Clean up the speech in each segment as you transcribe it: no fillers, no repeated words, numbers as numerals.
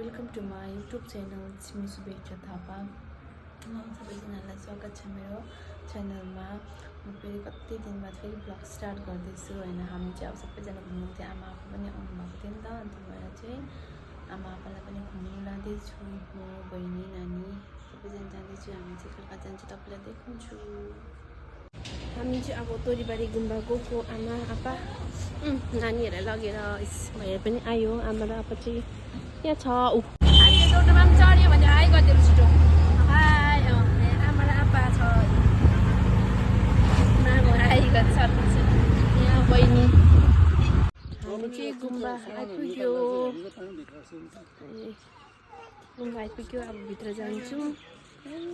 Welcome to my YouTube channel me Shubhechha Thapa. सबैजनालाई स्वागत छ मेरो च्यानलमा। म फेरि कति दिन बाद फेरि ब्लग स्टार्ट गर्दैछु होइन। हामी चाहिँ अब सबैजना घुम्नु थियो, आमा आप्पा पनि आउनुभएको थियो नि त, अन्त भएर चाहिँ आमा आप्पालाई पनि घुम्नु लाँदैछु। म बहिनी नानी सबैजना जाँदैछु। हामी चाहिँ कहाँ जान्छु तपाईँलाई देखाउँछु। हामी चाहिँ अब तोरीबारी गुम्बा गएको, आमा आप्पा नानीहरूलाई लगेर भएर पनि आयो। आमा र आप्पा चाहिँ यहाँ छ। हामीले टोटोमा पनि चढ्यो भने हाई गरिदिनु छिटो। हाई आमा र आप्पा छ, हाई गर्छ। यहाँ बहिनी। हामी चाहिँ गुम्बा आइपुग्यो। गुम्बा आइपुग्यो। अब भित्र जान्छु,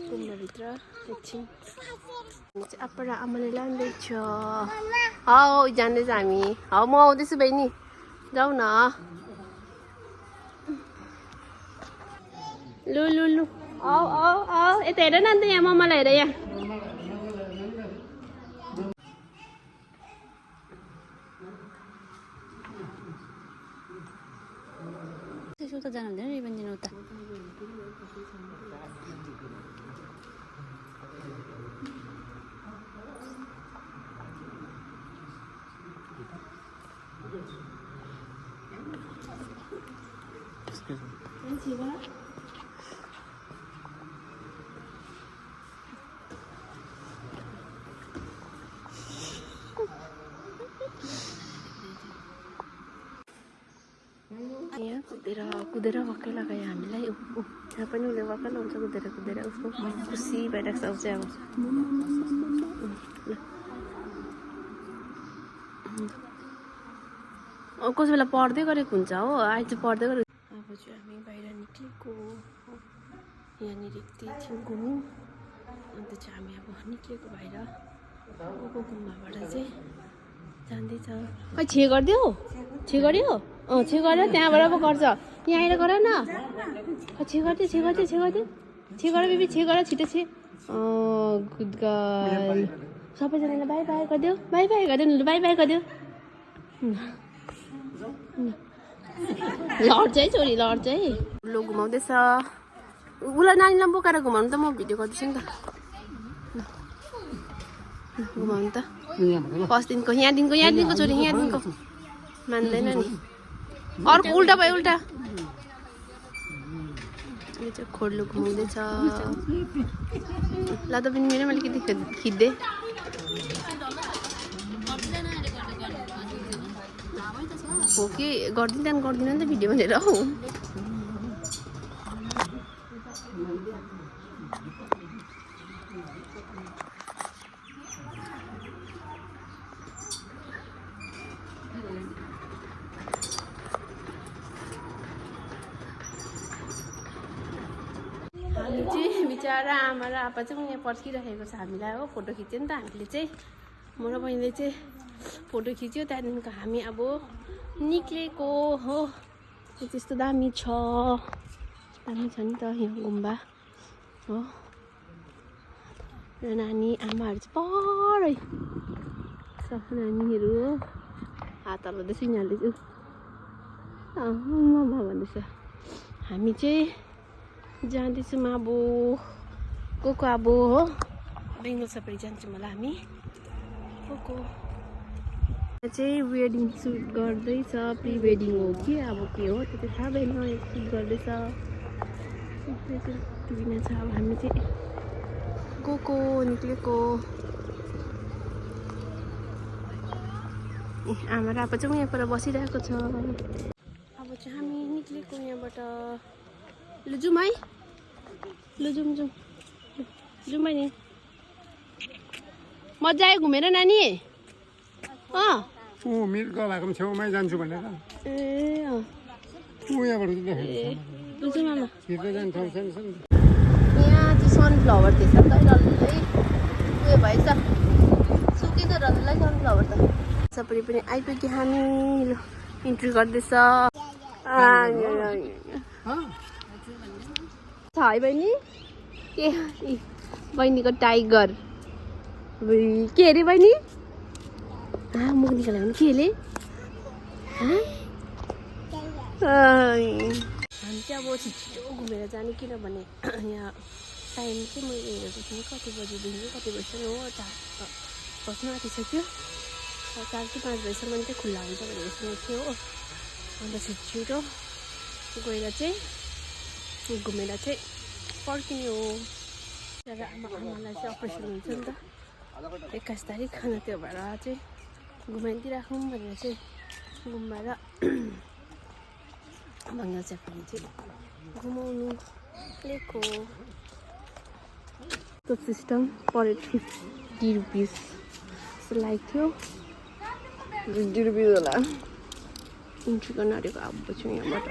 गुम्बाभित्र एकछिन। आप्पा र आमाले लाँदैछ। हौ जाँदैछ हामी। हौ म आउँदैछु बहिनी, जाऊ न। लु लु लु आऊ आऊ आऊ, यता हेर न अन्त, यहाँ मम्मालाई हेर। यहाँ उता जानु हुँदैन, रिबन दिनु उता। यहाँ कुदेर वाक्कै लगायो हामीलाई। यहाँ पनि उसले वाक्कै लगाउँछ, कुदेर उसको खुसी भइरहेको छ चाहिँ अब कसै बेला पढ्दै गरेको हुन्छ हो, अहिले चाहिँ पढ्दै गरेको। अब चाहिँ हामी बाहिर निक्लेको। यहाँनिर एकछिन घुम्यौँ, अन्त चाहिँ हामी अब निक्लेको बाहिर। गएको गुम्बाबाट चाहिँ जाँदैछ। खै छे गरिदियो, छे गर्यो। छे गरेर त्यहाँबाट पो गर्छ। यहाँ आएर गर न। छे गर बेबी, छे गर छिटो छे। Good girl. सबैजनालाई बाई बाई गरिदियो, बाई बाई गरिदियो, बाई बाई गरिदियो। लड्छ है छोरी, लड्छ है। लो घुमाउँदैछ उसलाई, नानीलाई बोकाएर घुमाउनु त, म भिडियो गर्दैछु नि त। घुमाउनु त फर्स्ट दिनको, यहाँदेखिको छोरी, यहाँदेखिको मान्दैन नि। अर्को उल्टा भयो, उल्टा। यो चाहिँ खोर्लो घुमाउँदैछ। ल त पनि मेरो, मैले के खिच्दै। हो कि गर्दिनँ नि त भिडियो भनेर हौ। हामी चाहिँ बिचरा आमा र आप्पा चाहिँ यहाँ पर्खिराखेको छ हामीलाई हो। फोटो खिच्यो नि त हामीले चाहिँ, म र बहिनीले चाहिँ फोटो खिच्यो। त्यहाँदेखिको हामी अब निक्लेको हो। त्यस्तो दामी छ नि त यहाँ गुम्बा हो। र नानी आमाहरू चाहिँ परै छ। नानीहरू हात हल्लाउँदैछ, यिनीहरूले चाहिँ मम्मा भन्दैछ। हामी चाहिँ जाँदैछौँ अब गएको अब हो। बेङ्गल सफारी जान्छौँ होला हामी गएको। यहाँ चाहिँ वेडिङ सुट गर्दैछ, प्रि वेडिङ हो कि अब के हो त्यो चाहिँ थाहा भएन। सुट गर्दैछ, टुरिना छ। अब हामी चाहिँ गएको, निक्लेको। आमा र आप्पा चाहिँ यहाँ पर बसिरहेको छ। अब चाहिँ हामी निक्लेको यहाँबाट। लु जाउँ है, लु जाउँ नि। मजा आयो घुमेर नानी। मिल्क भएको छेउमै जान्छु भनेर। ए यहाँबाट लु जाउँ आमा। जान्छ। यहाँ चाहिँ सनफ्लावर थिएछ नि त, डल्लै उयो भएछ, सुकेको डल्लै सनफ्लावर त। सबै पनि आइपुग्यो हामी। इन्ट्री गर्दैछ। छ है बहिनी के बहिनीको टाइगर। के अरे बहिनी, मुख निकाल्यो भने के अरे। हामी चाहिँ अब छिटो घुमेर जाने किनभने यहाँ टाइम चाहिँ मैले हेरेको थिएँ कति बजीदेखि कति बजीसम्म हो 4 बज्न आँटिसक्यो 4 कि 5 बजीसम्म चाहिँ खुल्ला हुन्छ भनेर सुनेको थियो हो अन्त छिटो गएर चाहिँ घुमेर चाहिँ फर्किने हो तर आमालाई चाहिँ अपरेसन हुन्छ नि त 21 तारिक अनि त्यो भएर चाहिँ घुमाइदिइराखौँ भनेर चाहिँ घुमाएर मङ्गल चाहिँ चाहिँ घुमाउनु लिएको त्यो सिस्टम पर 50 रुपिस जस्तो लागेको थियो 50 रुपिस होला इन्ट्री गर्न आँटेको अब छु यहाँबाट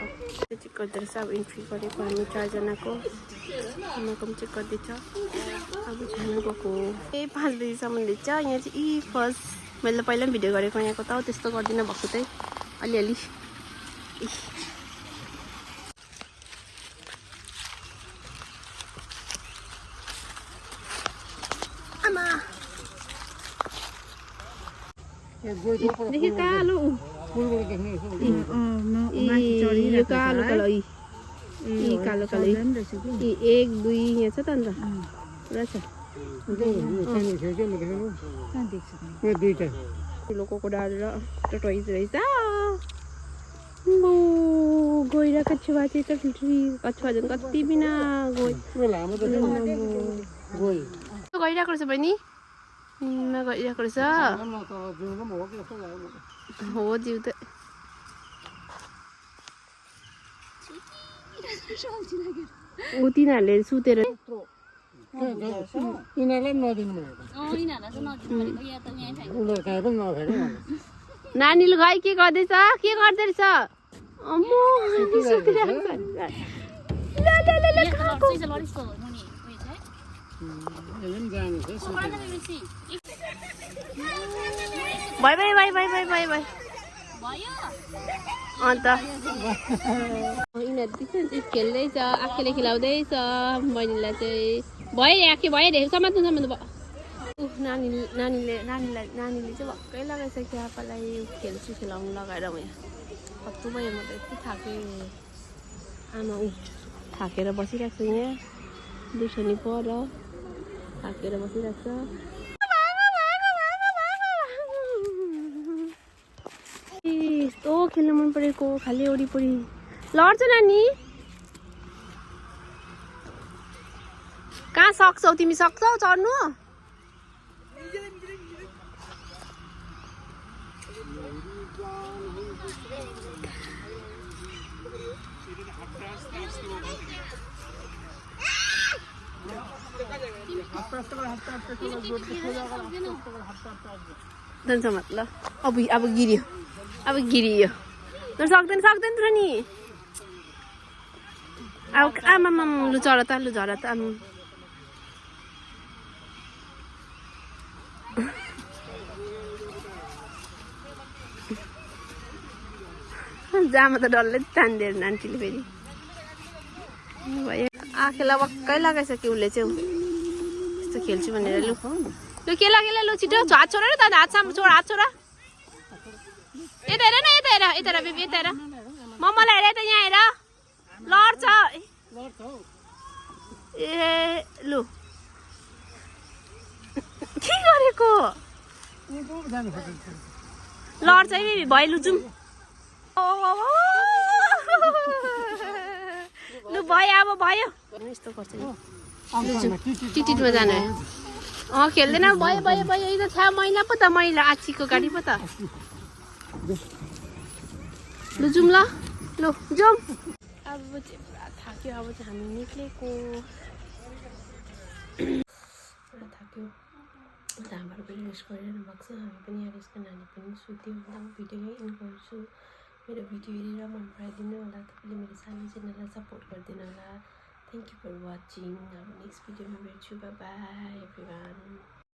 चेक गर्दो रहेछ अब इन्ट्री गरेको हामी 4 जनाको आमाको पनि चेक गर्दैछ अब छाना गएको 5 बजीसम्म दिन्छ यहाँ चाहिँ फर्स्ट मैले पहिला पनि भिडियो गरेको यहाँको त त्यस्तो गर्दिनँ भएको चाहिँ अलिअलि देखि कालो यो कालो कालो कालो कालो 1 2 यहाँ छ त अन्त पुरा छ ठुलोको डालेर टोटोइज रहेछ गइरहेको छुवा चाहिँ त कछुवा झन् कति बिना गइरहेको रहेछ बहिनी गइरहेको रहेछ हो जिउ त तिनीहरूले सुतेर यिनीहरूलाई नदिनु नानीले खै के गर्दैछ के गर्दै रहेछ भाइ अन्त यिनीहरू खेल्दैछ आँखेले खेलाउँदैछ बहिनीलाई चाहिँ भयो आँखे भइरहेको समात्नु भयो नानीले चाहिँ भक्कै लगाइसक्यो आपालाई खेल्छु खेलाउनु लगाएर म यहाँ कस्तो भयो म त यति थाकेँ आमा थाकेर बसिरहेको छु यहाँ दुसनी पर थाकेर बसिरहेको छ यस्तो खेल्न मन परेको खाली वरिपरि लड्छ नानी कहाँ सक्छौ तिमी सक्छौ चढ्नु ल अब गिरियो सक्दैन त नि अब आमामा लु झर त जामा त डल्लै तान्दिएर नानीले फेरि भयो आँखेलाई वक्कै लगाइसक्यो उसले चाहिँ यस्तो खेल्छु भनेर लु केला लु छिटो हात छोड त हात छोड यता हेर न यता हेर बेबी यता हेर मलाई हेर त यहाँ हेर लड्छ ए लु के गरेको लड्छ है बेबी भयो लु जाउँ लु भयो अब भयो यस्तो गर्छ टिटिटमा जाने खेल्दैन भयो यो त छ्या मैला पो त मैला आछीको गाडी पो त लु जाउँ ल जाउँ अब चाहिँ पुरा थाक्यो अब चाहिँ हामी निक्लेको पुरा थाक्यो अन्त हाम्रो पनि रेस्ट गरिरहनु भएको छ हामी पनि यहाँ रेस्ट नानी पनि सुत्यो अन्त म भिडियो एन्ड गर्छु मेरो भिडियो हेरेर मन पराइदिनु होला तपाईँले मेरो सानो च्यानललाई सपोर्ट गरिदिनु होला थ्याङ्क यू फर वाचिङ अब नेक्स्ट भिडियोमा भेट्छु बाई बाई एभ्रिवान